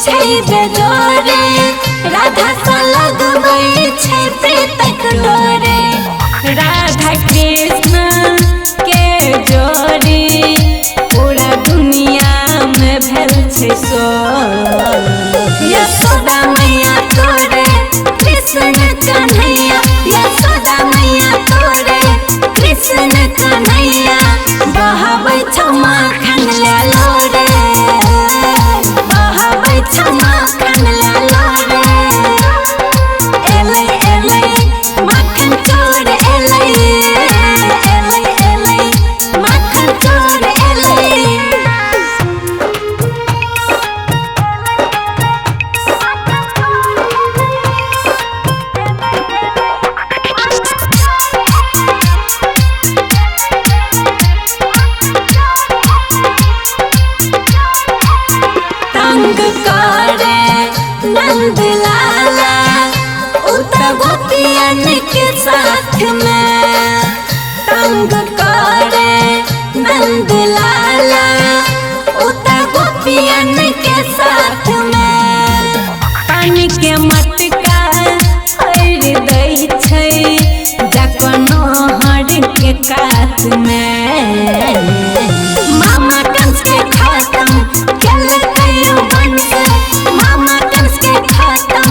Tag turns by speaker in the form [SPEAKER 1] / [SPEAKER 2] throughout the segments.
[SPEAKER 1] छै बेजोरे, राधा सँ लगबै छै प्रीतक डोरे। राधा कृष्ण के जोड़ी पूरा दुनिया में भेल छै शोर। यशोदा मैया तोरे कृष्ण कन्हैया, यशोदा मैया तोरे कृष्ण कन्हैया, बहाबै छौ माखन लालो रे, बहाबै छौ माखन लालो रे। एलै एलै माखन चोर एलै, एलै एलै माखन चोर एलै। तंग करे नंद लाला उत गोपियन के साथ में, तंग करे नंद लाला उत गोपियन के साथ में। पानी के मटका हर दै छै जखन नहर के कात में। मामा कंस के खत्म केलकै वंश, मामा कंस के खत्म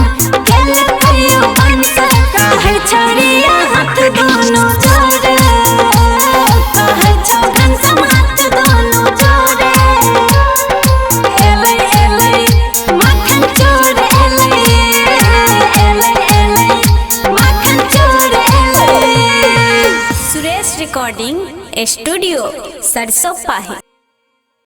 [SPEAKER 1] केलकै वंश। कहै छौड़िया हाथ दुनू जोड़े, कहै छौ घनश्याम हाथ दुनू जोड़े। एलै एलै माखन चोर एलै, एलै एलै माखन चोर एलै।
[SPEAKER 2] सुरेश रिकॉर्डिंग स्टूडियो सरसों पाही।